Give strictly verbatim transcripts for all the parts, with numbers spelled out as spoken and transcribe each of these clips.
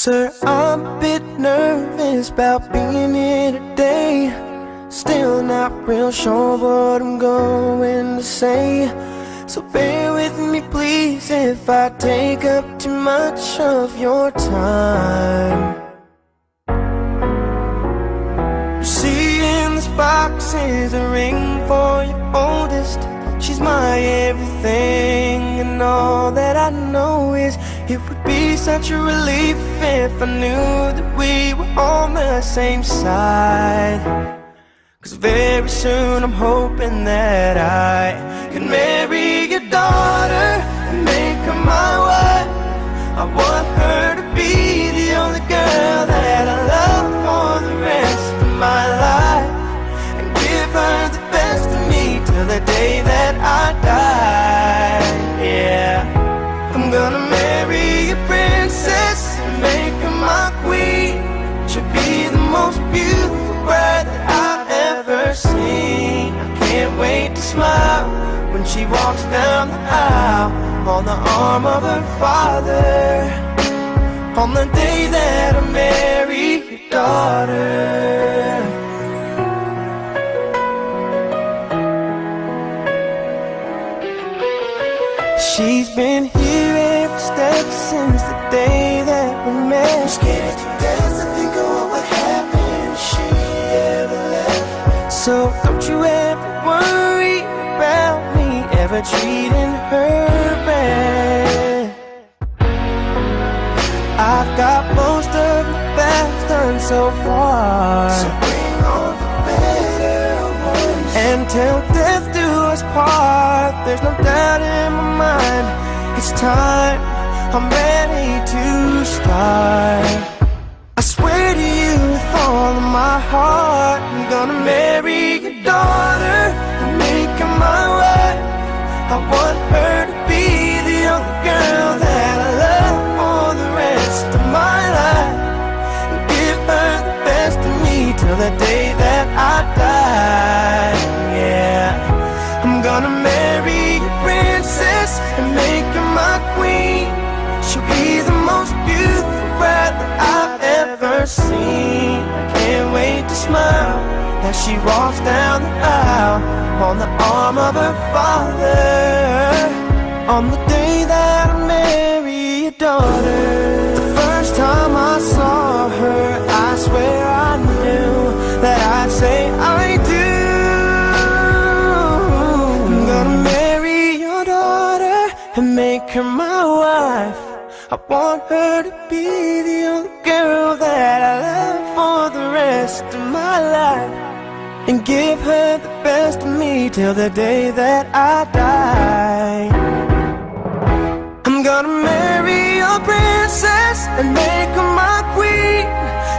Sir, I'm a bit nervous about being here today. Still not real sure what I'm going to say. So bear with me, please, if I take up too much of your time. Seeing this box is a ring for your oldest. She's my everything, and all that I know is it would be such a relief if I knew that we were on the same side. 'Cause very soon I'm hoping that I can marry your daughter and make her my wife. I want her to be the only girl that I love for the rest of my life, and give her the best of me till the day that I die. Yeah, I'm gonna marry a princess and make her my queen. She'll be the most beautiful bride that I've ever seen. I can't wait to smile when she walks down the aisle on the arm of her father, on the day that I marry your daughter. She's been here every step since the day that we met. I'm scared to death to think of what would happen if she ever left. So don't you ever worry about me ever treating her bad. I've got most of the best done so far. So bring on the better ones. And till death do us part, there's no doubt in my mind. It's time, I'm ready to start. I swear to you with all of my heart, I'm gonna marry your daughter and make her my wife. I want her to be the only girl that I love for the rest of my life, and give her the best of me till the day that I die. Yeah, I'm gonna marry a princess and make her my queen. She'll be the most beautiful bride that I've ever seen. I can't wait to smile as she walks down the aisle on the arm of her father, on the day that I marry your daughter. The first time I saw her, I swear I knew that I'd say I do. I'm gonna marry your daughter and make her my wife. I want her to be the only girl that I love for the rest of my life, and give her the best of me till the day that I die. I'm gonna marry a princess and make her my queen.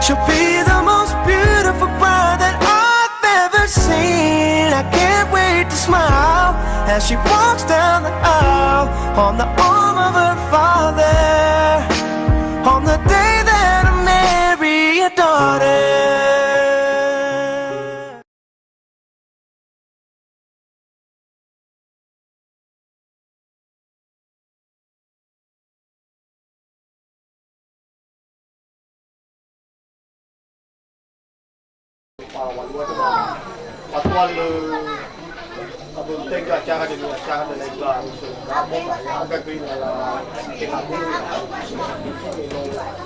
She'll be the most beautiful bride that I've ever seen. I can't wait to smile as she walks down the aisle on the arm of her father, on the day that I marry your daughter. Fatua lö aböntega acara demi acara dan lain-lain.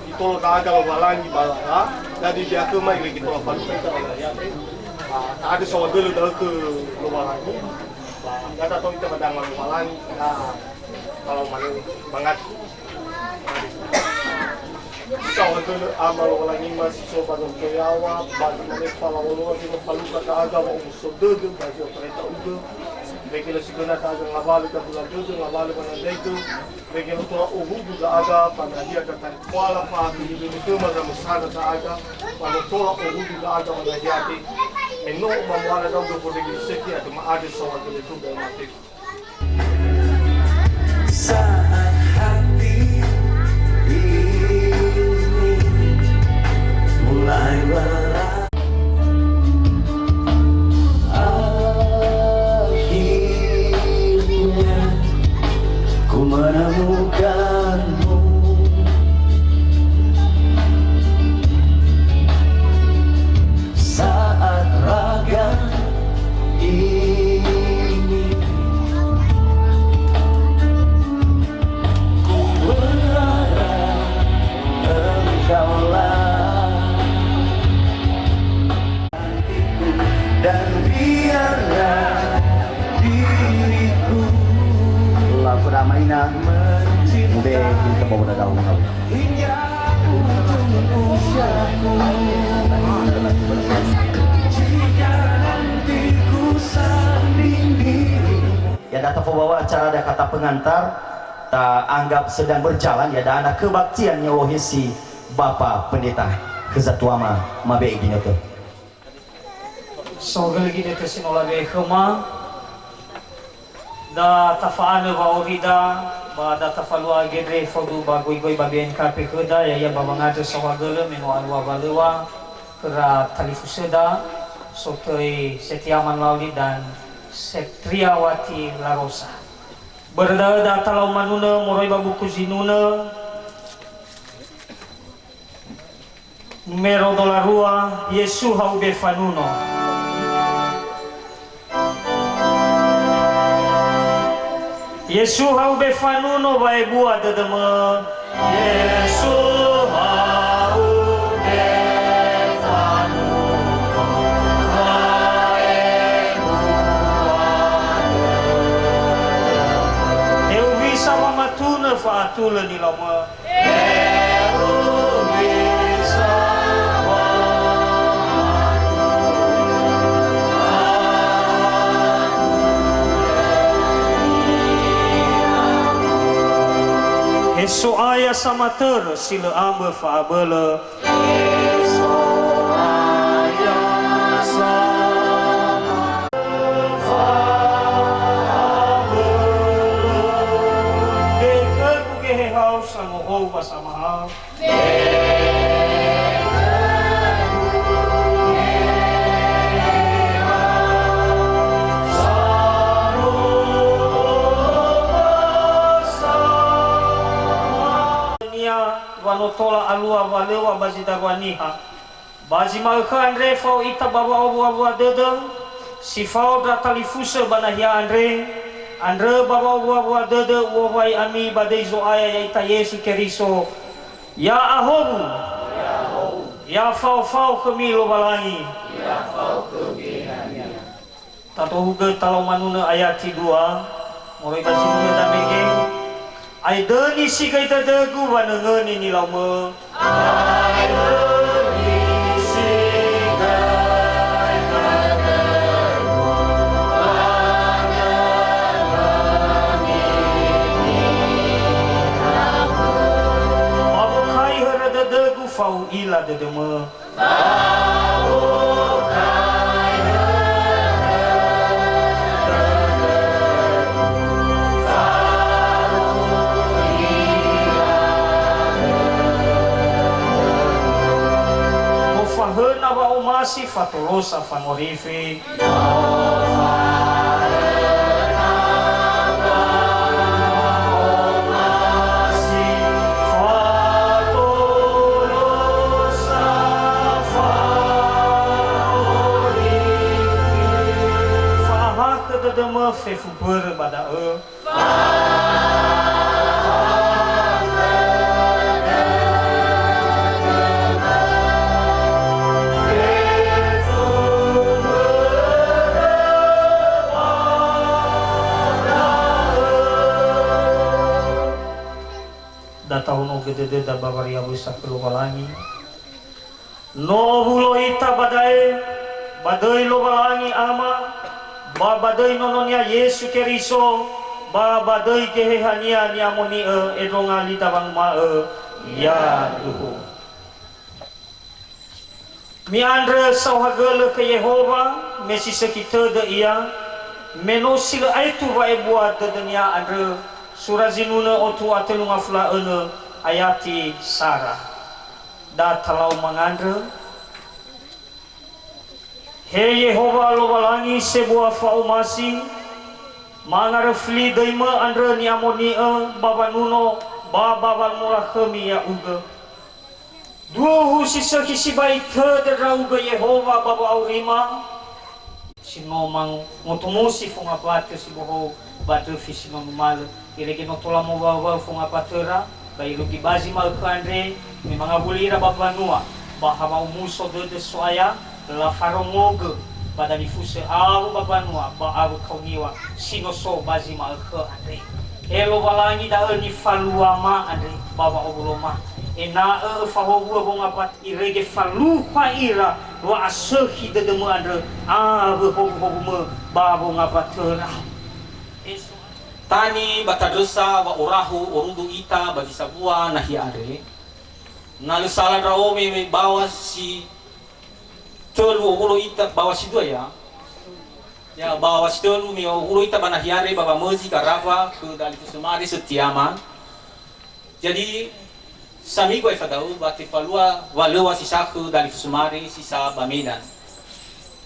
Itolo da'aga Lowalangi ba lala, dadi diakö mai lagi tola falu kita. Ta'adö saohagölö da'ö khö Lowalangi. Ba data to ita badanga Lowalangi, ba kalau mane mangati. Saohagölö Ama Lowalangi ma si so ba zoto yaŵa, ba zi mane falaoloa zi mafalukha da'aga wa'omuso dödö ba zi otareta ugö. Mege lö si göna da'aga ngawalö gabulan dödö, ngawalö wanandaigö. Mege lö tola ohudu da'aga ba nahia gatari kuala fa'akhö nidödöma zamösana da'aga, ba lö tola ohudu da'aga ba nahia te. Me no mamuala da'ugö fondrege seki adö ma'adö saohagölö tuga mate. Saat hati ini mulai berlalu, akhirnya ku menemukanmu. Maina, mube kita bawa dadau mengawi. Ya, da tafobawa acara da kata pengantar, ta anggap sedang berjalan, ya, da ana kebaktian nyolohisi Bapa Pendeta khö zatuama mabe'e ginötö. Saohagölö ginötö si no labe'e khöma, da tafa'anö wa'aurida, ba da tafalua gendre faudu ba goigoi ba B N K P khöda, ya'ia ba wangandrö saohagölö me no alua walöŵa khöra talifusöda, sotöi Setia Manlauli dan Setriawati Larosa. Börö da'ö da talau manunö moroi ba buku Zinunö, numero dola rua, Yesu ha Ubefanuno. Yesu ha Ubefanuno wa'ebua dödömö. Yesu ha Ubefanuno wa'ebua dödömö. Hewisa wamatunö fa'atulö nilaumö. He So'aya samatörö si lö ambö fa'abölö. Döi khögu geheha-U sangohou ba samahau. Wa no tola alua walöŵa ba zi darua niha. Ba zi ma'ökhö andre fao ita ba wa'owua-wua dödö, si fao ndra talifusö ba nahia andre, andrö ba wa'owua-wua dödö u'owai ami ba döi Zo'aya ya'ita Yesu Keriso. Ya'ahowu! Ya'ahowu! Ya'afaofao khömi Lowalangi! Ya'afaofao khömi Lowalangi! Tatohugö talau manunö ayati dua, moroi ba zinunö damege, "Aedöni si göi dödögu wanöngöni nilaumö." Aedöni si göi dödögu wanöngöni nilaumö. Ba bokai hörö dödögu fa'u'ila dödömö. Mofahöna wa'omasi fatolosa fangorifi. Fa'ahakhö dödömö fefu börö ba da'ö. Da tahonogö dödöda ba wariawösa khö Lowalangi. No owulo ita ba da'e, ba döi Lowalangi Ama, ba ba döi Nono-Nia Yesu Keriso, ba ba döi Geheha-Nia ni'amoni'ö endronga lida wanguma'ö, "Yaduhu." Mi'andrö saohagölö khö Yehowa, me si sökhi tödö Ia, me no si lö aetu wa'ebua dödö-Nia andrö, sura Zinunö otu a tölu ngafulu a önö, ayati sara. Da talau mangandrö. He Yehowa Lowalangi sebua fa'omasi, mangaröfli döimö andrö ni'amoni'ö ba wanuno ba ba wamolakhömi ya'ugö. Duhu si sökhi sibai tödö ndra'ugö Yehowa ba wa'aurima, si no mangotomosi fongabatö si bohou ba döfi si no numalö. Irege no tola mowaö-waö fongabatöra, ba irugi ba zi ma'ökhö andre, me mangawuli ira ba mbanua, ba ha wa'omuso dödö So'aya, lafarongogö ba dalifusö awö ba mbanua ba awö kaoniŵa si no so ba zi ma'ökhö andre. He Lowalangi da'ö nifaluama andre ba wa'owuloma, ena'ö öfahowua wongambatöra, irege falua ira wa'asökhi dödömö andrö awö howuhowumö ba wongambatöra. Tani ba tandrösa wa'orahu orudu ita ba zi sambua nahia andre, na lö sala ndra'o me bawa si tölu owulo ita, bawa si dua ya. Ya, bawa si tölu me owulo ita ba nahia andre ba wamözi garawa khö dalifusöma andre Setiaman. Jadi, saminggu aefa da'ö ba tefalua walöŵa si sa khö dalifusöma andre si sa ba Medan.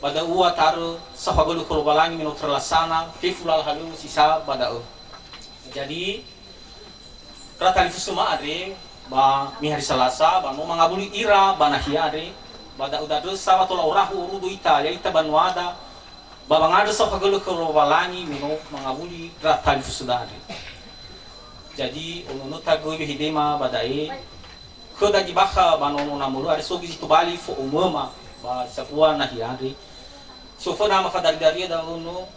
Ba da'ö u'atarö saohagölö khö Lowalangi me no terlaksana fefu lala halöŵö si sa ba da'ö. Jadi, Ndra talifusöma andre ba me hari Salasa, ba no mangawuli ira ba nahia andre, ba da'ö dandrö sawa tola orahu orudu ita, ya'ita banuada, ba wangandrö saohagölö khö Lowalangi me no mangawuli ndra talifusöda andre. Jadi, ononöta göi wehedema ba da'e, khöda zi bakha ba nono namölö andre so göi zi tobali fo'omöma ba sambua nahia andre. Si oföna ama fadari-daria da'ö no,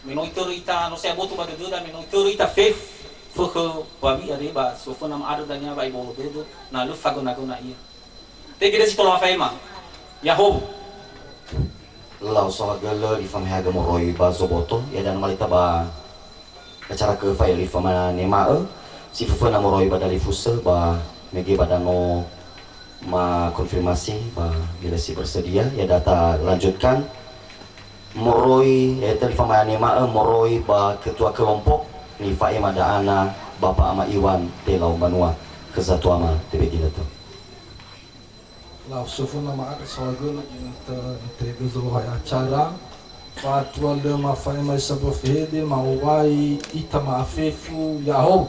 me no itörö ita, no sa aboto ba dödöda, me no itörö ita fef-, fökhö bawi andre ba si oföna ma'andrö dania ba ibolo dödö, na lö fagöna-göna ia. Tege desi tola fa'ema. Ya'ahowu. Lau saohagölö ifamehagö moroi ba zoboto, ya dan malita ba acara kefa ya lifa manema'ö, si föföna moroi ba dalifusö ba mege ba dano ma konfirmasi ba bila si bersedia, ya data lanjutkan. Moroi, eh, teli famanema'ö moroi ba ketua kelompok, nifa'ema da'ana Bapak Ama Iwan Telau Banua, khö Zatuama Tebe Ginötö. Lau soföna ma'andrö saohagölö ginötö nitehegö zolohe acara. Fatua lö mafa'ema sambua fehede ma'owai ita ma'afefu, ya'ahowu.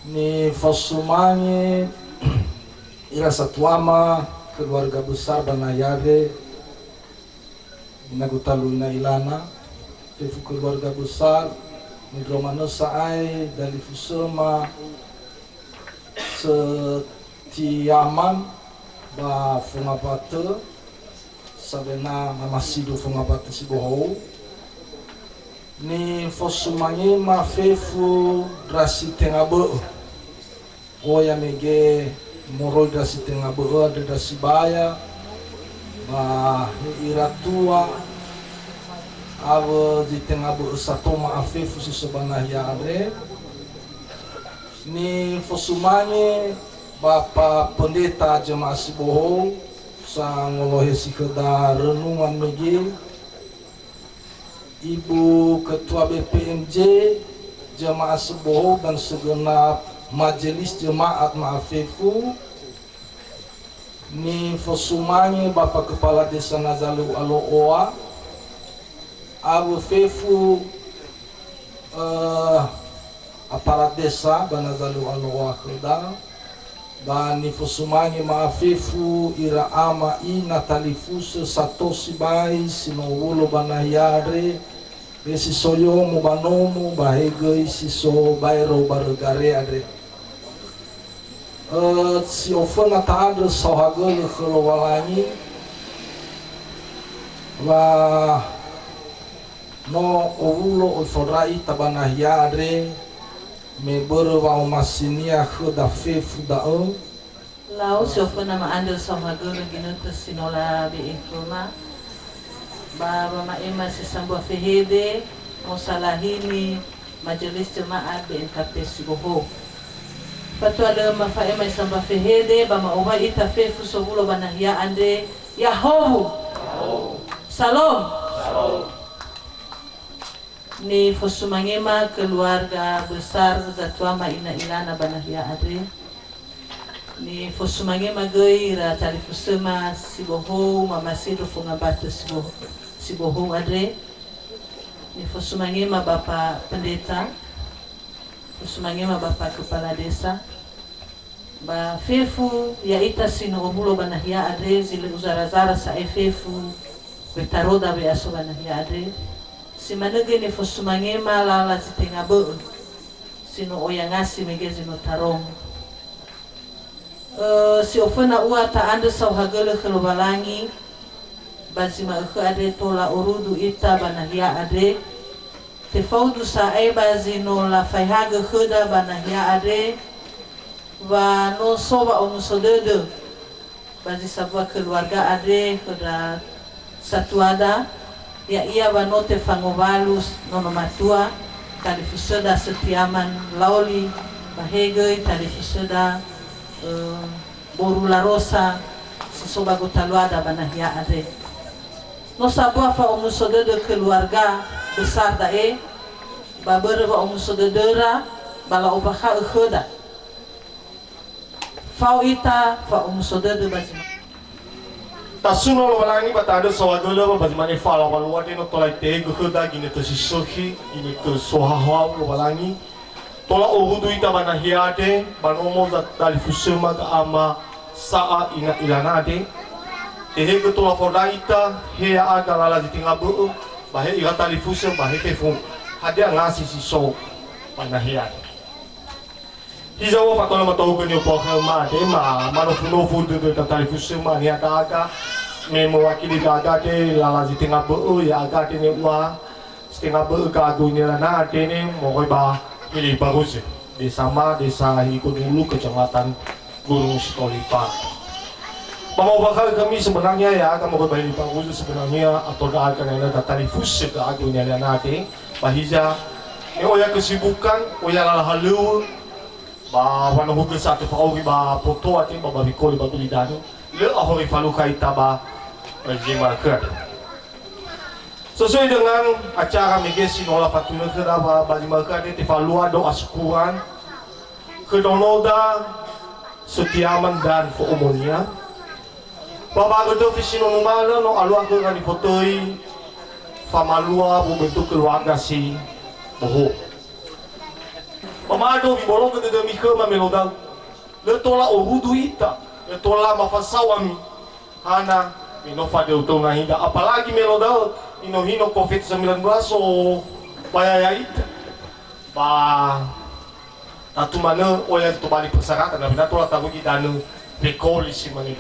Nifosumange ira satuama keluarga besar ba nahia andre, inagu talu ina ilana, fefu keluarga besar, nidroma nö sa'ae dalifusöma Setiaman ba Fongabatö, sabena mamasido Fongabatö si bohou. Nifosumangema fefu ndra si tenga bö'ö. Oya mege moroi ndra si tenga bö'ö andre ndra sibaya, ba he ira tua, awö zi tenga bö'ö sato ma'afefu si so ba nahia andre. Nifosumange Bapa Pendeta Jemaah si bohou, sangolohe si khöda renungan mege, Ibu Ketua B P M J, Jemaah si bohou dan segenap Majelis Jemaat ma'afefu, nifosumange Bapa Kepala Desa Nazalö U'alo'oa, awö fefu, eh, aparat desa ba Nazalö U'alo'oa khöda, ba nifosumange ma'afefu ira ama ina talifusö sato sibai si no owulo ba nahia andre, he si so yomo ba nomo, ba he göi si so baero ba rögare andre. Eh, si oföna ta'andrö saohagölö khö Lowalangi, wa no owulo oi fondra ita ba nahia andre, me börö wa'omasinia khöda fefu da'ö. Lau si oföna ma'andrö saohagölö ginötö si no labe'e khöma, ba wama'ema si sambua fehede, mosalahini Majelis Jemaat B N K P si bohou. Fatua lö mafa'ema sambua fehede, ba ma'owai ita fefu sowulo ba nahia andre, ya'ahowu. Salom. Nifosumangema keluarga besar Zatuama ina ilana ba nahia andre. Nifosumangema göi ira talifusöma si bohou, mamasido Fongabatö si bo-, si bohou andre. Nifosumangema Bapa Pendeta, fosumangema Bapa Kepala Desa. Ba fefu ya'ita si no owulo ba nahia andre zi lö uzara-zara sa'ae fefu wetaroda we'aso ba nahia andre, si manö göi nifosumangema lala zi tenga bö'ö, si no oya ngasi mege zi no tarongo. Ö, si oföna ua ta'andrö saohagölö khö Lowalangi, ba zi ma'ökhö andre tola orudu ita ba nahia andre, Tefaudu sa'ae ba zi no lafaehagö khöda ba nahia andre, wa no so wa'omuso dödö ba zi sambua keluarga andre khö ndra satuada, ya'ia wa no tefangowalu nono matua, talifusöda Setiaman Laoli, ba he göi talifusöda, eh, Boru Larosa si so ba gotaluada ba nahia andre. No sambua fa'omuso dödö keluarga besar da'e, ba börö wa'omuso dödöra, ba la'ombakha'ö khöda. Fao ita fa'omuso dödö ba zi mane. Tasuno Lowalangi ba ta'andrö saohagölö ba zi mane fa'alawalua andre no tola itehegö khöda ginötö si sökhi, ginötö sohahau Lowalangi. Tola orudu ita ba nahia andre, ba nomo za-, talifusöma ga'ama sa'a ina ilana andre. Tehegö tola fondra ita, he ya'aga lala zi tenga bö'ö, ba he ira talifusö, ba he fefu. Hadia ngasi si so ba nahia andre. Hiza ua fatola matou'ugö ni'opoa khöma andre, ma manofunofu dödö talifusöma niha da'aga, me mewakili da'aga andre lala zi tenga bö'ö, ya'aga andre ne ua si tenga bö'ö ga'agu nilana andre ne moroi ba Hili Baruze, desa ma, desa Higodulu, Kecamatan Gunung Sitolipa. Ba ma'ombakha'ö khömi sebenarnya ya'aga moroi ba Hili Baruze sebenarnya ato da'aga nilana da talifusö ga'agu nilana andre, ba hiza, me oya kesibukan, oya lala halöŵö, ba wanohugö sa'atö fa'auri ba Potoa te ba, ba Wikoli ba Gulidanö, lö ahori falukha ita ba Bajima Khöda. Sesuai dengan acara mege si no lafatunö khöda ba Bajima Khöda, tefalua doa syukuran khö nonoda Setiaman dan fo'omonia. Ba ba gödöfi si no numalö no alua khöra nifotöi famalua woböntu keluarga si bohou. Ba ma'andrö mibologö dödömi khöma me no da'ö. Lö tola orudu ita, lö tola mafasao ami. Hana, me no fadöu-döu nahida, apalagi me no da'ö, hino-hino covid sembilan belas so bayaya ita. Ba tatu manö oya tobali persyaratan, na bina tola tarugi danö wekoli si manö.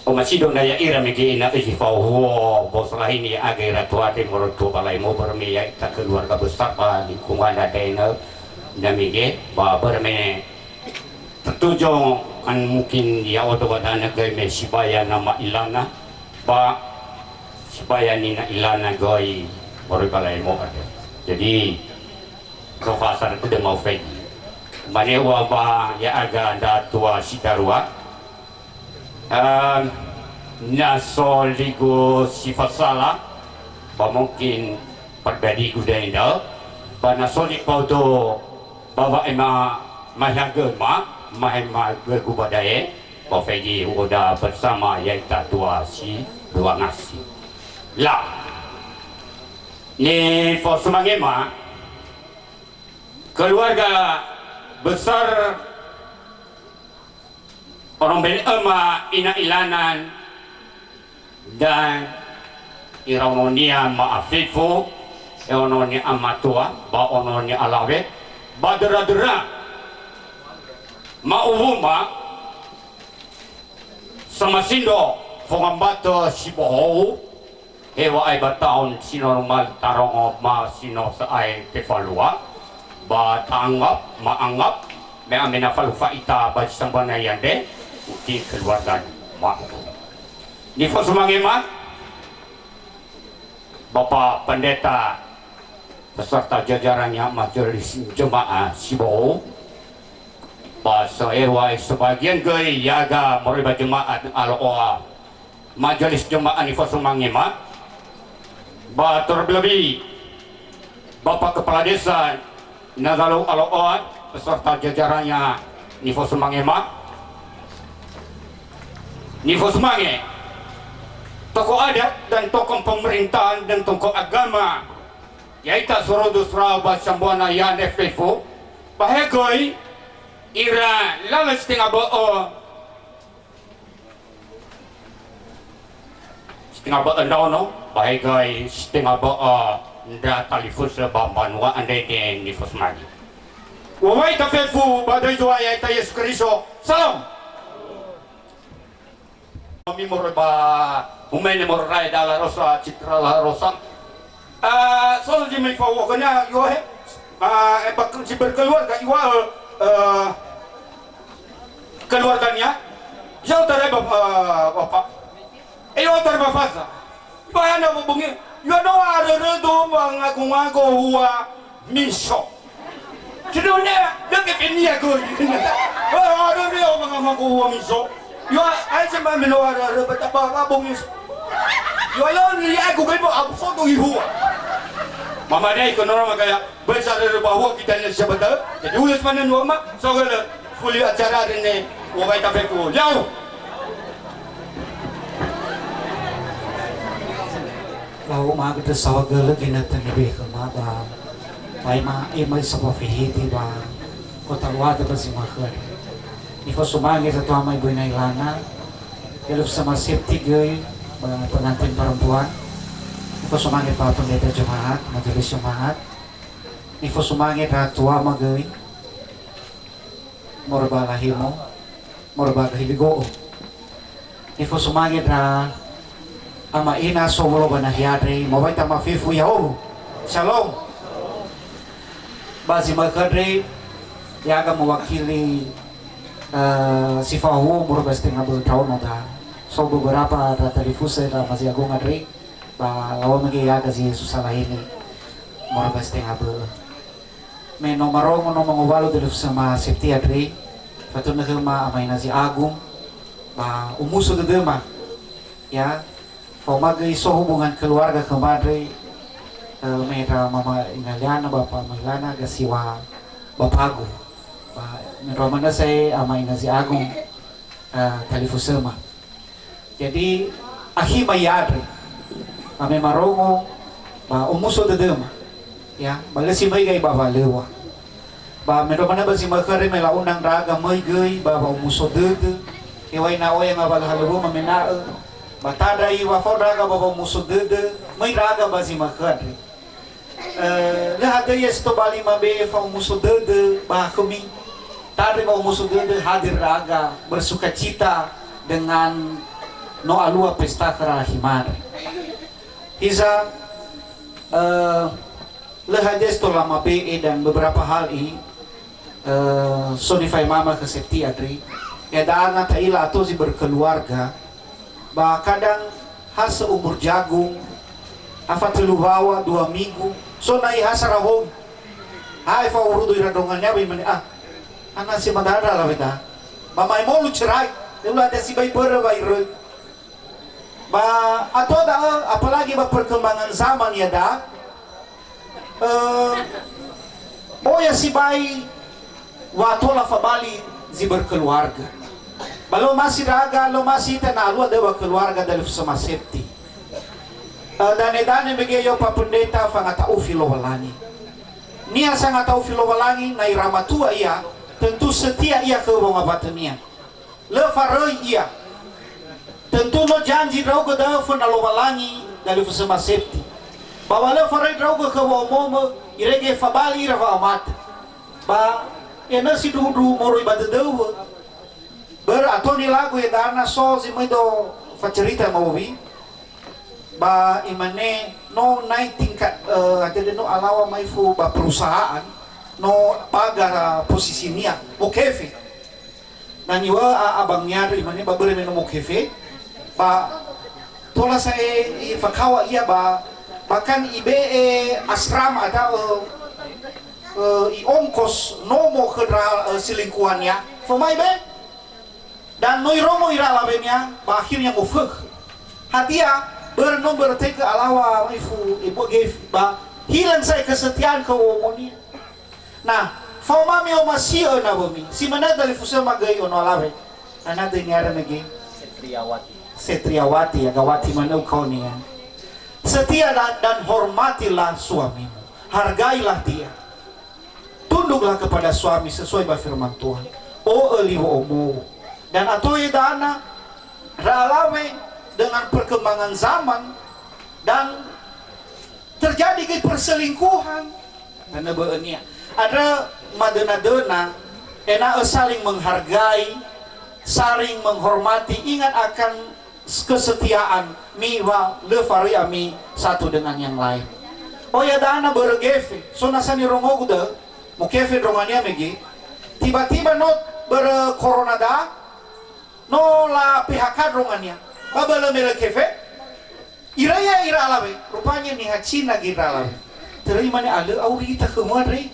Omasido na ya'ira mege ena'ö zi faohuo boso lahini ya'aga ira tuade moroi tuo ba laimo, börö me ya'ita keluarga besar ba lingkungan ada ena'ö na mege, ba börö me tertuju an mungkin ya'odo ba danö göi me sibaya nama ilana, ba sibaya nina ilana göi moroi ba laimo ada. Jadi, so fa'asara tödö ma'ufaigi. Mane ua ba ya'aga ndra tua si darua, Ehm, na so ligu si fasala, ba mungkin pribadigu da'e ena'ö, ba na so ni'odo ba wa'ema mahagöma, mahemagögu ba da'e, ba faigi u'oda bersama ya'ita tua si dua ngasi. La, nifosumangema, keluarga besar Ono mbele'öma ina ilana dan ira ononia ma'afefu, e ononia amatua, ba ononia alawe, ba döra-döra ma'uwuma samasindo fongambatö si bohou, Hewa'ae ba taon si no numalö tarongo ma si no sa'ae tefalua, ba ta'anggap, ma'anggap, me amena falufa ita ba zi sambua nahia andre, uti keluarga ma'uku. Nifosumangema, Bapak Pendeta beserta jajarannya Majelis Jemaah Sibo'o, ba so hewa'ae sebagian göi ya'aga moroi ba jemaat Alo'oa, Majelis Jemaah nifosumangema, ba terlebih Bapak Kepala Desa Nazalau Alo'oa beserta jajarannya nifosumangema, nifosumange tokoh adat dan tokoh pemerintahan dan tokoh agama, ya'ita surudu sura ba sambua nahia andre fefu, ba he göi ira lala si tenga bö'ö Si tenga bö'ö ndraono, ba he göi si tenga bö'ö ndra talifusö ba mbanua andre ne nifosumange. Uwai tafefu ba döi Zo'aya ya'ita Yesu Keriso. Salam. Ami moroi ba umene moroi rae dala rosa citra la rosa. Ah, so zi mai fao khönia, iŵa'ö, ah, eh, bak-, si berkeluarga, iŵa'ö, eh, keluargania, ya'o tarai ba-, eh, bapa. Eh, ya'o tarai ba faza. Iŵa'ö na bongi, ya'o no arörö do ba ngago-ngago hua miso. Jadi, ne, dia ke kenia göi. Eh, arörö do ba ngago-ngago hua miso. Ya'o, ai se ma mino arörö, ba, ba, ba, bongi. Ya'o, ya'o, ni aku göi, ba, aku so do ihua. Mama ne, ikono nama kaya, Böi sarörö bahua kita ini siapa tahu. Jadi ulus mana nua ma, sogölö fuli acara ini, wabai tafe ku. Yau. Lau ma gede sawagölö gina tani be kema ba. Bai ma, e mai sapa fehiti ba. Kota luar ba si mahal. Nifosumange satu amai böi nailana. Yaluf sama safety göi, ba pengantin perempuan. Nifosumange ba pendeta jemaat, majelis jemaat. Nifosumange ndra tuama göi, moroi ba lahemo, moroi ba gahi ligo'o. Nifosumange ndra ama ina sowulo ba nahia andre, mawai tama fefu ya'o. Shalom. Ba zi ma'ökhö andre, ya'aga mewakili, eh, si fahuhuo moroi ba zi tenga bö'ö ndraono ndra. So beberapa ndra talifusö ndra ama zi agung andre, ba laŵa'ö mege ya'aga zi susala hili moroi ba zi tenga bö'ö. Me no marongo no mangowalu dödö sama safety andre, fatunö khöma ama ina zi agung, ba omuso dödöma, ya, faoma göi so hubungan keluarga khöma andre, eh, me ndra mama ina liana, bapa ama ilana, gasiwa bapagu. Ba, me ndra manö sa'ae ama ina zi agung, eh, talifusöma. Jadi, akhima ia andre. Ba me marongo, ba omuso dödöma. Ya, ba lö si möi gai ba walöŵa. Ba me ndra manö ba zi ma'ökhö andre me la'undang ndra'aga möi göi ba wa'omuso dödö. Heŵa'ae na oya ngawalö halöŵöma mena'ö. Ba tandra iŵa'ö fao ndra'aga ba wa'omuso dödö, möi ndra'aga ba zi ma'ökhö andre. Eh, lö hadöi ya si tobali mabe'e fa'omuso dödö ba khömi. Tandre wa'omuso dödö hadir ndra'aga bersukacita dengan no alua pesta khöra akhima andre. Hiza, eh, lö hadöi ya si tola mabe'e dan beberapa hal i, eh, so nifaemama khö safety andre. Ya, da'a na ta'ila ato zi berkeluarga, ba kadang ha seumur jagung, ha fatölu waŵa, dua minggu, so na'i ha sarahou. Ha efa'urudu ira ndrongania, ba imane, "Ah, ana si madandra laweda." Ba ma'emolu cerai, lö u'ila hadia sibai börö wa iröi. Ba ato da'ö, apalagi ba perkembangan zaman ya'aga, eh, oya sibai wa tola fabali zi berkeluarga. Ba lö omasi ndra'aga, lö omasi ita na alua döi wa keluarga dalifusö ma safety. Eh, dane-dane mege ya'o pa pendeta fangata'ufi Lowalangi. Niha sangata'ufi Lowalangi, na ira matua ia, tentu setia ia khö wongawatönia. Lö faröi ia. Tentu no janji ndra'ugö da'ö föna Lowalangi dalifusö ma safety. Ba wa lö faröi ndra'ugö khö wa'omomö, irege fabali ira wa'amate. Ba enö sindruhundruhu moroi ba dödöuwö. Börö ato nilagu ya'aga na so zi möi do facerita maowi. Ba imane, no naik tingkat, eh, hadia no alawa ma'ifu ba perusahaan, no paga posisinia, mokefe. Na niŵa'ö a-, abangnia andre imane ba börö me no mokefe, ba tola sa'ae ifakaŵa ia ba, bahkan ibe'e asrama atau, eh, eh, i'ongkos nomo khö ndra, eh, selingkuhania. Faoma ibe'e? Dan no irongo ira alawenia, ba akhirnya mofökhö. Hadia, börö no börö tegö alawa ma'ifu ebua gefe, ba hilang sa'ae kesetiaan khö womonia. Nah, faoma me omasi'ö nawömi, si manö dalifusöma göi ono alawe. Ana döi niara mege? Setriawati. Setriawati, ya, gawati manö ukaonia. Setia dan, dan hormatilah suamimu. Hargailah dia. Tunduklah kepada suami sesuai ba firman Tuhan. O'ö li wo'omou. Dan ato ya'aga na, ndra alawe dengan perkembangan zaman dan terjadi göi perselingkuhan. Tanö bö'önia. Andrö madöna-döna, ena'ö saling menghargai, saling menghormati, ingat akan kesetiaan, mi wa lö faröi ami satu dengan yang lain. Oya dana börö gefe, so nasa nirongogu da'ö, mukefe ndrongania mege, tiba-tiba no börö korona da, no la P H K ndrongania. Ba bölö me lö kefe, ira ya ira alawe, rupanya niha Cina ge ira alawe. Terima ne alö auri ita khömua ndre,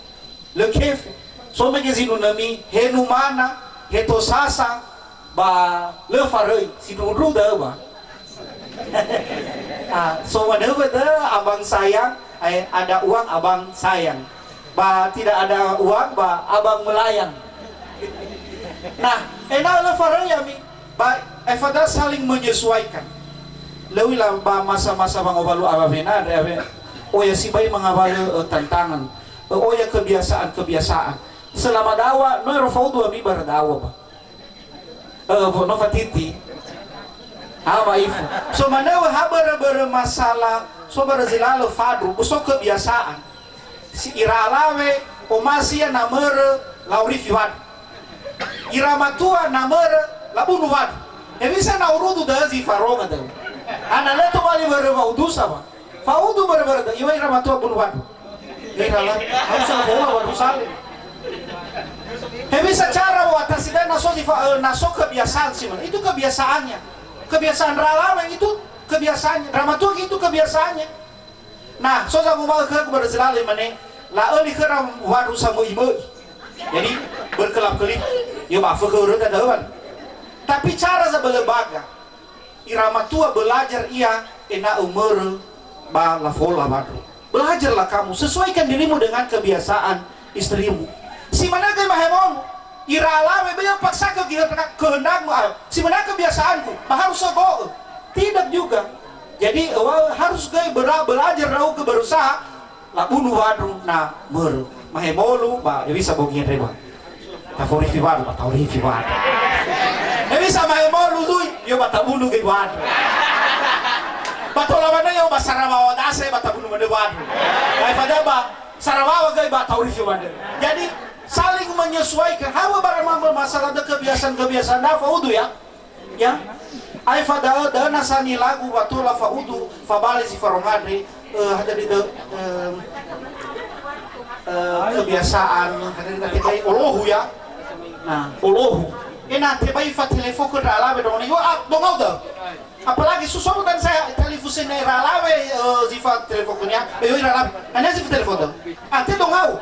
lö kefe. So mege zinunömi, he numana, he tosasa, ba lö faröi, sindruhu-ndruhu da'ö ba. Ah, so manö wada abang sayang, eh, ada uang abang sayang. Ba tidak ada uang, ba abang melayang. Nah, ena'ö lö faröi ami, ba efada saling menyesuaikan. Lö u'ila ba masa-masa wangowalu awena andre awe, oya sibai mangawalö, eh, tantangan, eh, oya kebiasaan-kebiasaan. Selama dawa, no ero faudu ami bara dawa ba. Eh, no fatiti. Ha, ma'ifu. So manö ha börö-börö masalah, so börö zi lalö fadu, so kebiasaan. Si ira alawe, omasi ia na mörö, laurifi wadu. Ira matua na mörö, labunu wadu. Hewisa na urudu da'ö zi faronga da'ö. Ana lö tobali wörö wa'udusa, wa. Fa'udu börö-börö da'ö, iŵa'ö ira matua bunu wadu. Ira la, harus ada bola wadu saling. Hewisa cara wa'atasi da'ö na so zi fa-, eh, na so kebiasaan si mana. Itu kebiasaannya. Kebiasaan ira alawe itu kebiasaannya. Ira matua itu kebiasaannya. Nah, so zamuwa'ö khögu börö zi lalö mane, la'öli khöra wadu samöi-möi. Jadi, berkelap-kelip. Yo ba fökhö röda da'ö, wan. Tapi cara zabölö baga. Ira matua belajar ia ena'ö mörö ba lafola wadu. Belajarlah kamu, sesuaikan dirimu dengan kebiasaan istrimu. Si manö göi mahemolu. Ira alawe, böi paksakan kehendak-, kehendakmu, ah, si manö kebiasaanku, ba harus sogo'ö. Tidak juga. Jadi, wa-, harus göi bela-, belajar ndra'ugö berusaha, labunu wadu na mörö. Mahemolu, ba, ya bisa bogi andre ba. Taforifi wadu, ba taorifi wadu. Ya bisa mahemolu zui, yo ba tabunu göi wadu. Ba tola manö yo ba sarawawa dase, ba tabunu manö wadu. Ba efada ba sarawawa göi ba taorifi wadu. Jadi, saling menyesuaikan. Hawa bara ma-, masalah de kebiasaan-kebiasaan dafa udu ya. Ya. Aefa da'ö, da'ö nasa nilagu wa tola fa'udu, fabali zi faronga andre, eh, hadia da'ö, eh, eh, kebiasaan, hadia da'ö tebai olohu ya. Nah, olohu. Ena tebai fatelefo khö ndra alawe dong, yo, ah, dongau da'ö. Apalagi susobu dan saya telefon sene ira alawe, eh, zi fatelefo khönia, eh, yo ira alawe. Hana zi fatelefo da'ö. Ah, te dongau.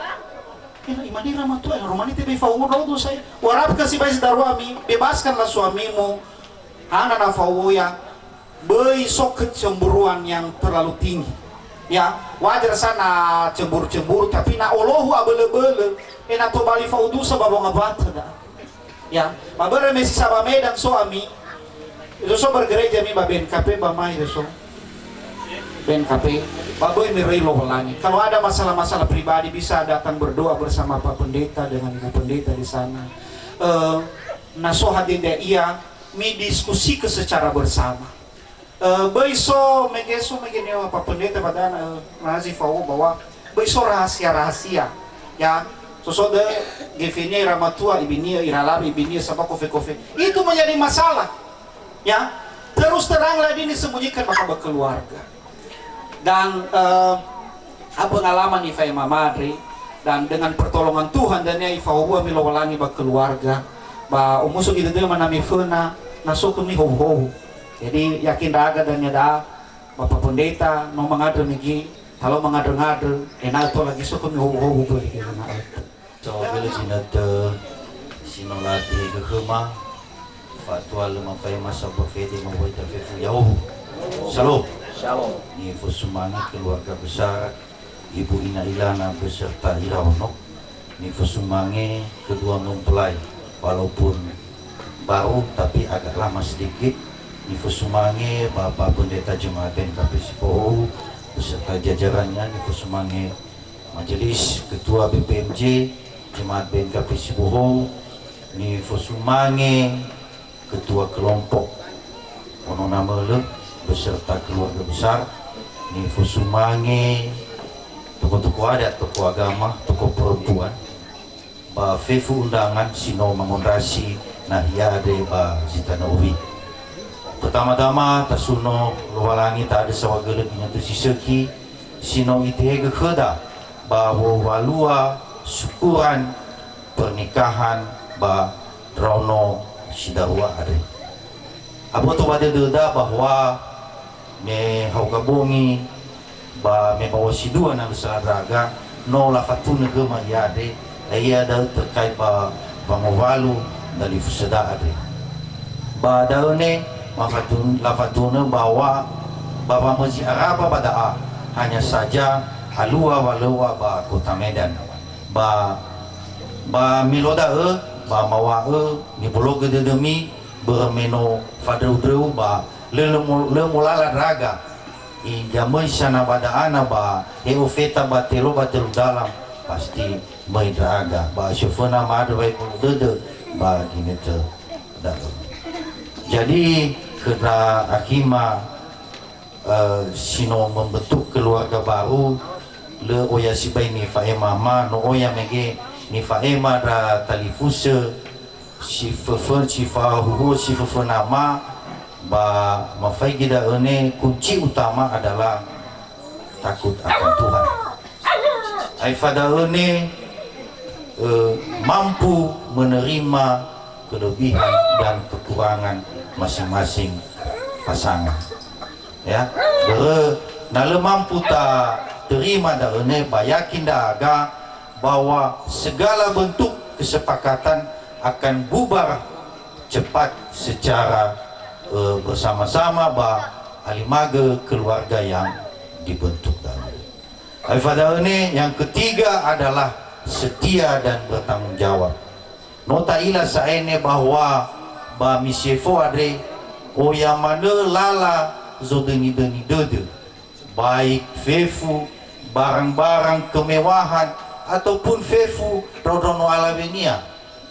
Ena imane ira matua, ena romani tebai fa'udu sai. U'arapkö sibai zi darua ami, bebaskanlah suamimu. Hana na fa'udu ya, böi so kecemburuan yang terlalu tinggi. Ya, wajar sa na cemburu-cemburu, tapi na olohu abölö-bölö, ena tobali fa'udusa ba wangabata da. Ya, ba börö me si saba Medan so ami, itu so bergereja mi ba B N K P ba mai itu so. B N K P, ba böi meröi Lowalangi. Kalau ada masalah-masalah pribadi, bisa datang berdoa bersama Pak Pendeta dengan Ibu Pendeta di sana. Eh, na so hadia ia, midiskusikö secara bersama. Eh, böi so mege, so mege nio Pak Pendeta ba da'ö, eh, rahasia fa'udu bahwa böi so rahasia-rahasia. Ya, so so da'ö gefenia ira matua ibinia, ira alawe ibinia, saba kofe-kofe. Itu menjadi masalah. Ya, terus teranglah ini disembunyikan maka ba keluarga. Dan, eh, pengalaman ifa'ema andre, dan dengan pertolongan Tuhan, dania ifahowuami Lowalangi ba keluarga, ba omuso gidödöma nami föna, na so khömi howu-howu. Jadi, yakin ndra'aga dania da'a, Bapak Pendeta, no mangandrö mege, talao mangandrö-ngandrö, ena'ö tola göi so khömi howu-howu göi, ena'ö. Saohagölö zinötö si no latehegö khöma, fa'atualö mafa'ema sambua fede mawu'ita fefu ya'ahowu. Shalom. Shalom. Nifosumange keluarga besar Ibu Ina Ilana beserta ira ono. Nifosumange kedua mempelai, walaupun baru tapi agak lama sedikit. Nifosumange Bapak Pendeta Jemaat B N K P Sibohou beserta jajarannya, nifosumange Majelis Ketua B P M J Jemaat B N K P Sibohou, nifosumange Ketua Kelompok Ono Namölö beserta keluarga besar, nifosumange tokoh-tokoh adat, tokoh agama, tokoh perempuan, ba fefu undangan si no mangondrasi nahia andre ba zi tanö owi. Pertama-tama, tasuno Lowalangi ta'andrö saohagölö ginötö si sökhi, si no itehegö khöda ba wowalua syukuran pernikahan ba ndraono si darua andre. Aboto ba dödöda bahwa me haoga bongi ba me bawa si dua na lö sala ndra'aga, no lafatunö khöma ia andre, ya'ia da'ö terkait ba wangowalu dalifusöda andre. Ba da'ö ne mafatun-, lafatunö bahwa ba wamözi araba ba da'a, hanya saja alua walöŵa ba Kota Medan. Ba, ba me lo da'ö, ba mawa'ö nibologö dödömi, börö me no fandröu-ndröu ba lö, lö mo-, lö molala ndra'aga. Iga möi sana ba da'ana ba he ofeta ba telo ba telu dalam, pasti möi ndra'aga. Ba si föna ma'andrö wa'ebolo dödö ba ginötö da'ö. Jadi, khö ndra akhima, eh, si no membentuk keluarga baru, lö oya sibai nifa'ema ama, no oya mege nifa'ema ndra talifusö, si föfö-, si fahuhuo, si föfönama, ba mafaigi da'ö ne kunci utama adalah takut akan Tuhan. Aefa da'ö ne, eh, mampu menerima kelebihan dan kekurangan masing-masing pasangan. Ya, börö na lö mampu ta terima da'ö ne, ba yakin ndra'aga bahwa segala bentuk kesepakatan akan bubar cepat secara, eh, bersama-sama ba alimagö keluarga yang dibentuk da'ö. Aefa da'ö ne, yang ketiga adalah setia dan bertanggung jawab. No ta'ila sa'ae ne bahwa ba misi efo andre, oya manö lala zodöni-döni dödö, baik fefu barang-barang kemewahan ataupun fefu ndraono alawenia.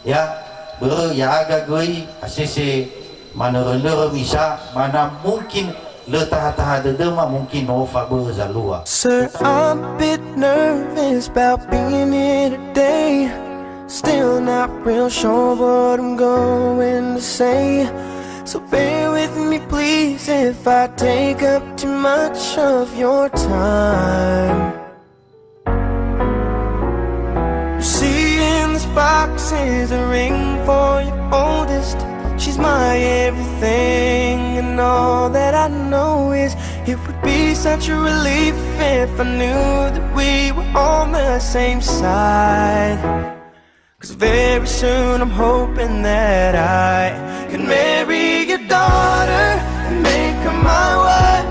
Ya, börö ya'aga göi asese manörö-nörö misa, mana mungkin lö taha-taha dödöma, mungkin no fabö'ö zalua. Sir, I'm a bit nervous about being here today. Still not real sure what I'm going to say. So bear with me, please, if I take up too much of your time. You see, in this box is a ring for your oldest. She's my everything, and all that I know is it would be such a relief if I knew that we were on the same side. 'Cause very soon I'm hoping that I can marry your daughter and make her my wife.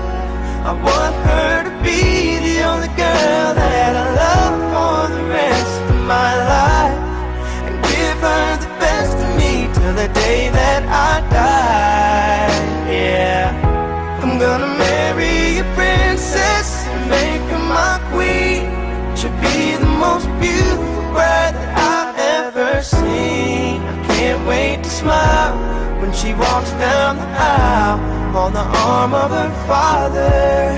I want her to be the only girl that I love for the rest of my life, and give her the best of me till the day that I die. Yeah, I'm gonna marry a princess and make her my queen. She'll be the most beautiful bride that I've ever seen. I can't wait to smile when she walks down the aisle on the arm of her father,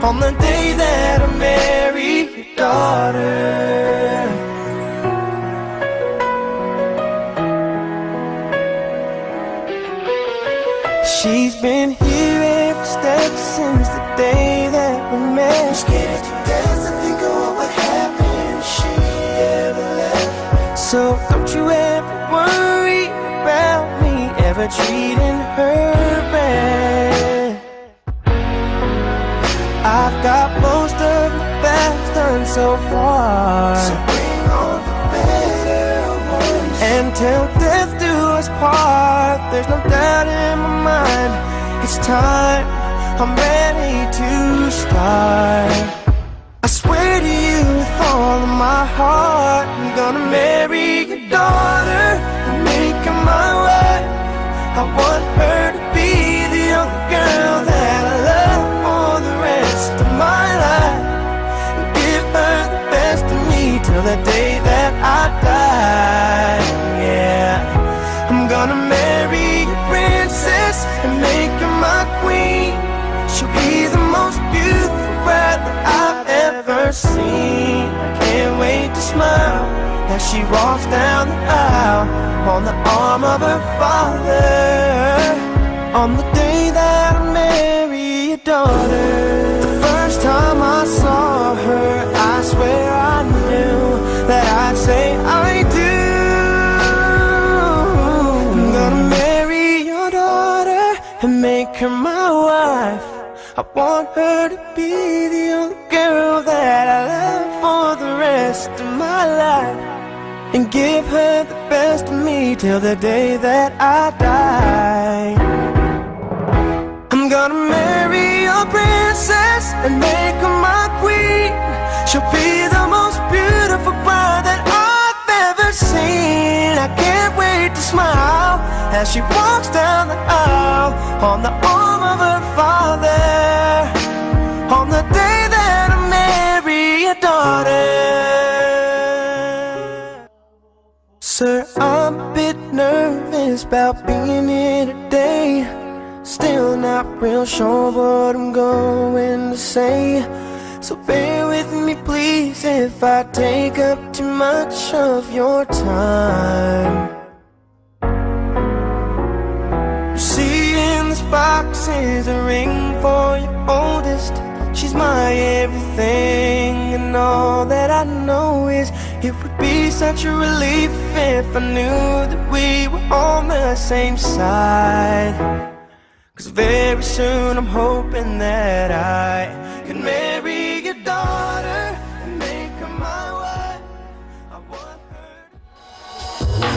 on the day that I marry your daughter. She's been here every step since the day that we met. I'm scared to dance and think of what happened if she ever left. So don't you ever worry about me ever treating her bad. I've got most of the facts done so far. So bring on the better ones. And till death do us part, there's no doubt in my mind. It's time, I'm ready to start. I swear to you with all of my heart, I'm gonna marry your daughter and make her my wife. I want her to be the only girl that I love for the rest of my life, and give her the best of me till the day that I die. Yeah, I'm gonna marry a princess and make her my queen. She'll be the most beautiful bride that I've ever seen. I can't wait to smile as she walks down the aisle on the arm of her father, on the day that I marry your daughter. The first First time I saw her, I swear I knew that I'd say I do. I'm gonna marry your daughter and make her my wife. I want her to be the only girl that I love for the rest of my life, and give her the best of me till the day that I die. I'm gonna marry a princess and make her my queen. She'll be the most beautiful bride that I've ever seen. I can't wait to smile as she walks down the aisle on the arm of her father, on the day that I marry your daughter. Sir, I'm a bit nervous about being here today. Still not real sure what I'm going to say. So bear with me, please, if I take up too much of your time. You see in this box is a ring for your oldest. She's my everything, and all that I know is it would be such a relief if I knew that we were on the same side. 'Cause very soon I'm hoping that I can marry your daughter and make her my wife. I want her to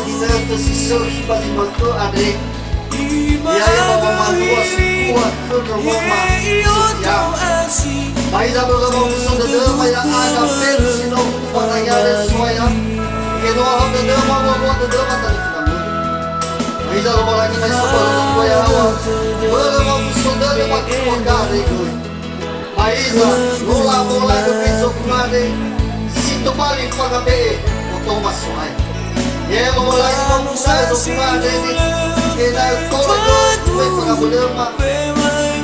Inõtõ si sõkhi ba zi ma'ökhö andre, ya'ia ba wamalua si tua khö ndraono ma si sõkhi. Ba hiza börö wa omuso dödöma ya'aga fefu si no huku ba nangea le So'aya, ena'ö ahou dödöma, wa'ohou dödöma talifusö. Ba hiza Lowalangi mai so ba lö tua ya'aga, börö wa omuso dödö ba tua gare göi. Ba hiza, no la'amolagö mbe'e zogunare, si tobali fangabe'e otoma So'aya. He Lowalangi, ba musa zogunare, ena'ö tola göi fangamölöma,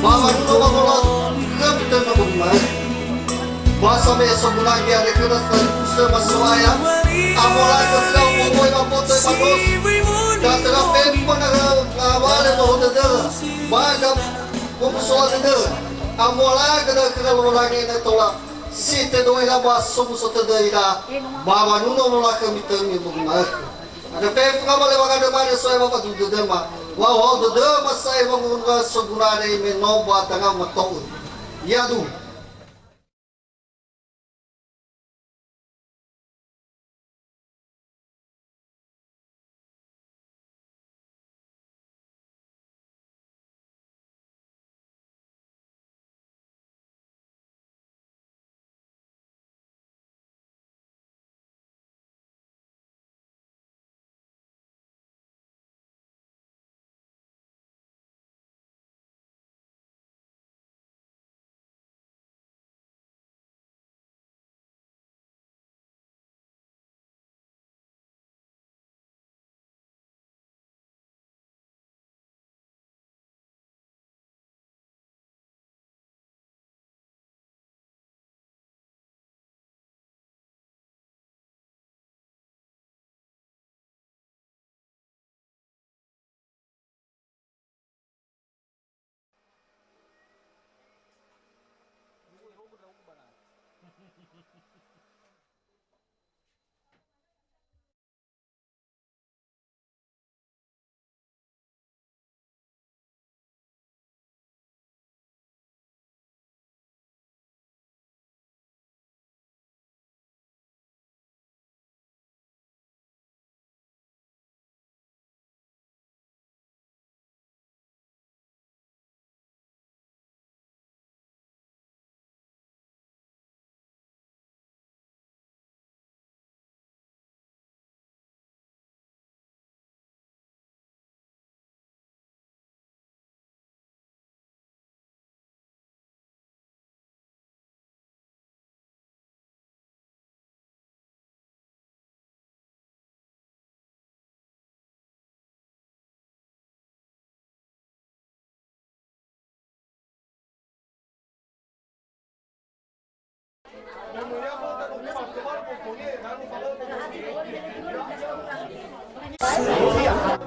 ba wanunö wangolakhö mitönö böi ma'ökhö. Ba same'e sogunage are khöra talifusöma So'aya, amolagö khöra wowoi ba mboto ba dosi, da töra fefu ba ngawalö ba hodödöra, ba ga Omusola dödöra, amolagö da'ö khöra Lowalangi ena'ö tola si tödöi ira ba somuso tödö ira, ba wanunö wangolakhö mitönö böi ma'ökhö. Andrö fefu ngawalö wangandrö mane So'aya ba fadu dödöma, wa'ohou dödöma sa'ae wangondra sogunare me no ba danga mato'ö. Yaduhu.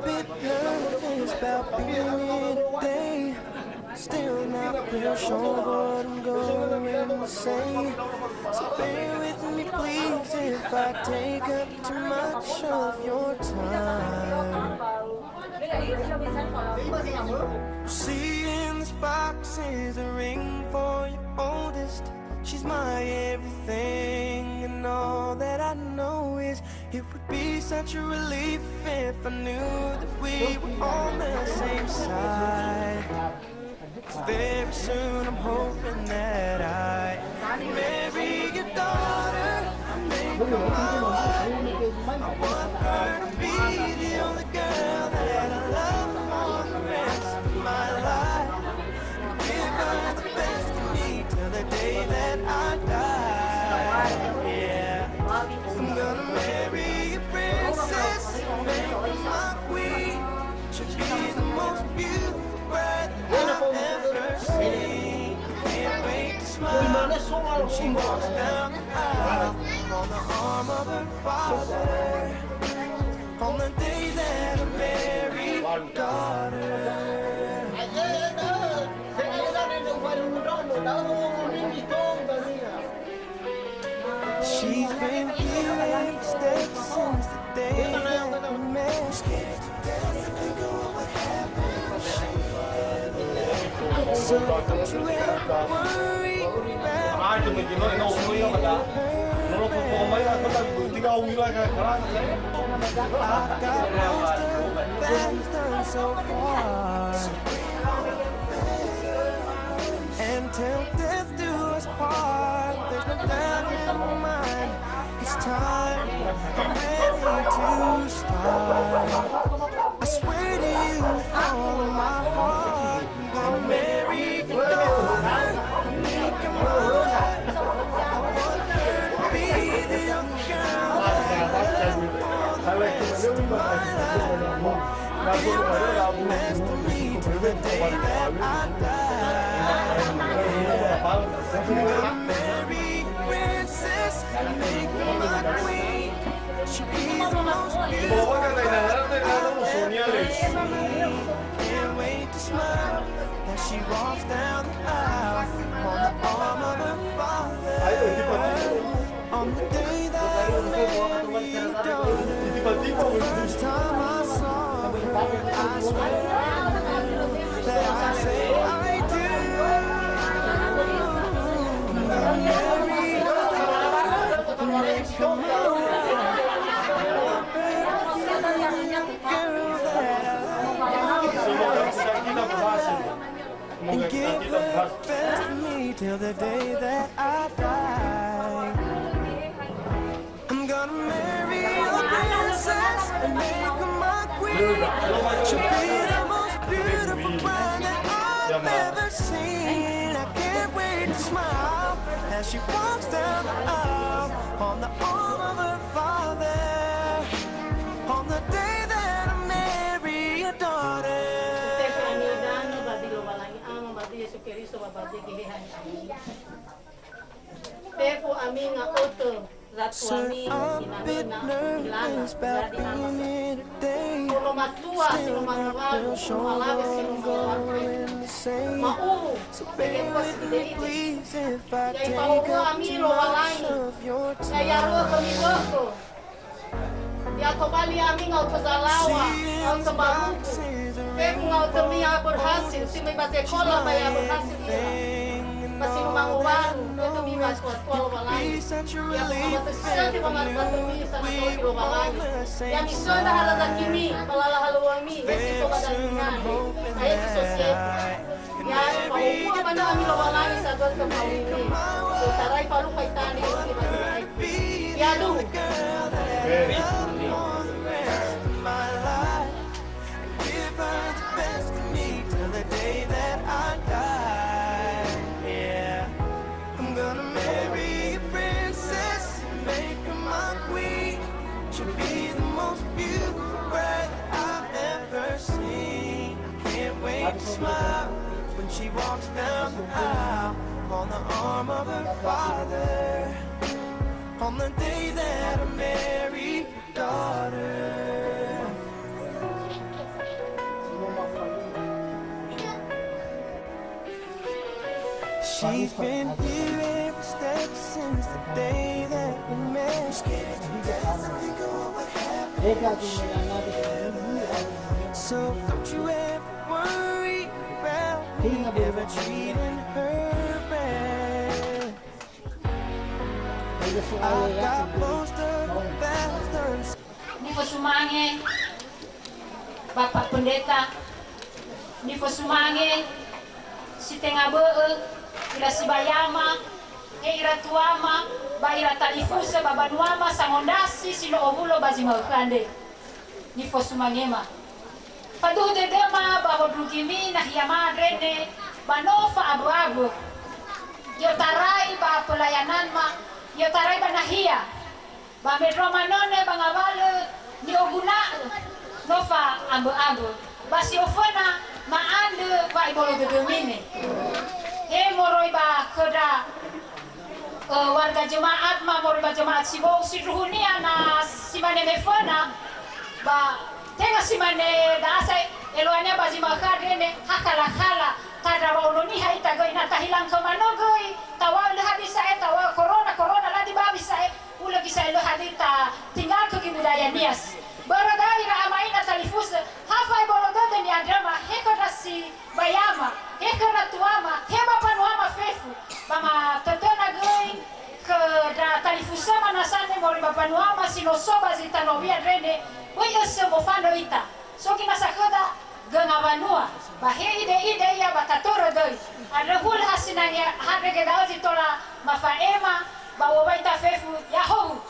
Bit nervous about being here today. Still not real sure what I'm going to say. So bear with me, please, if I take up too much of your time. See in this box is a ring for your oldest. She's my everything, and all that I know is it would be such a relief if I knew that we were on the same side. Very soon I'm hoping that I can marry your daughter. I make her my wife. I want her to be the only girl that I love for the rest of my life. Give her the best of me till the day that I die. Yeah. I'm gonna marry a princess, make her my queen. She'll be the most beautiful bride I've ever seen. Can't wait to smile when she walks down the aisle on the arm of her father. On the day that I marry your daughter. She's been here each day since the day that we met. So don't you ever worry about me. I've got most of the things done so far. And till death do us part, there's no doubt in my mind. It's time, I'm ready to start. I swear to you with all my heart, I'm gonna marry your daughter and make her mine. I want her to be the only girl that I love for the rest of my life. Give her the best of me till the day that I die. I'm gonna marry a princess and make her my queen. She'll be the most beautiful bride I've ever seen. Can't wait to smile as she walks down the aisle on the arm of her father. On the day that I marry your daughter, the first time I saw her, I swear that I say I do. Marry your daughter, make her my wife. And give her best to me till the day that I die. I'm gonna marry a princess and make her my queen. She'll be the most beautiful bride that I've ever seen. I can't wait to smile as she walks down the aisle on the arm of her father. On the day that I marry your daughter. Fefu ami idanö ba zi Lowalangi Ama, ba zi Yesu Keriso, ba ba zi Geheha. Fefu ami nga'oto, zatuami, inamina, ilana, jadi nama. Ono matua si no mangowalu, ono alawe si no mangowalu. Ma'uwu, sege tua si delite. Ya ifa'o'ö ami Lowalangi. Ya yaru'ö khömi wökhö. Ya tobali ami nga'oto zalaŵa, nga'oto mbalugu. Fefu nga'otömi ya berhasil, si möi ba sekola ba ya berhasil ira. Ba si no mangowalu, tömi ba tua-tua Lowalangi. Ya fa'omatö söndri wangandrömi sanatori Lowalangi. Ya misöndra ha razakimi, ba lala halöŵömi, he si so ba dalinga, he si so sietu. Ya, fa'omu'ö manö ami Lowalangi sagötö fa'omu'ö. I'otarai falukha itanö, ya duhu. Give her the best of me till the day that I die. Yeah. I'm gonna marry a princess and make her my queen. She'll be the most beautiful bride I've ever seen. I can't wait to smile when she walks down the aisle on the arm of her father. On the day that I marry daughter. She's been here every step since the day that we met. So don't you ever worry about me ever treating her bad. I've got most of the best. Nifosumange Bapak Pendeta, nifosumange si tenga bö'ö, ira sibayama, he ira tuama, ba ira talifusö ba banuama sangondrasi si no owulo ba zi ma'ökhö andre. Nifosumangema. Faduhu dödöma ba wondrugimi nahiama andre ne ba no fa'aböabö. I'otarai ba pelayananma, i'otarai ba nahia. Ba mendrua manö ne ba ngawalö ni'oguna'ö no fa'ambö'ambö. Ba si oföna ma'andrö wa'ebolo dödömi ne. He moroi ba khö ndra, ö, warga jemaat ma moroi ba jemaat si bou sindruhunia na si mane meföna, ba tenga si mane da'a sa'ae eluahania ba zi ma'ökhö andre ne ha khala-khala, tandra wa'ono niha ita göi na tahilang khö manö göi, tawa'ö lö hadia sa'ae, tawa'ö korona, korona lö dibawi sa'ae, Ulö gisa elö hadia tatinggal khö kebudayaan nias. Börö da'ö ira ama ina talifusö, ha fa'ebolo dödö ni'andröma, he khö ndra sibayama, he khö ndra tuama, he ba mbanuama fefu, ba matötöna göi khö ndra talifusöma nasa ne moroi ba Mbanuama si no so ba zi tanö wi andre ne, böi ösö mofanö ita. So ginasa khöda gö ngawanua, ba he ide-ide ia ba tatörö döi. Andrö hulö ha sinangea, ha ndrege da'ö zi tola mafa'ema, ba u'owai ita fefu, ya'ahowu.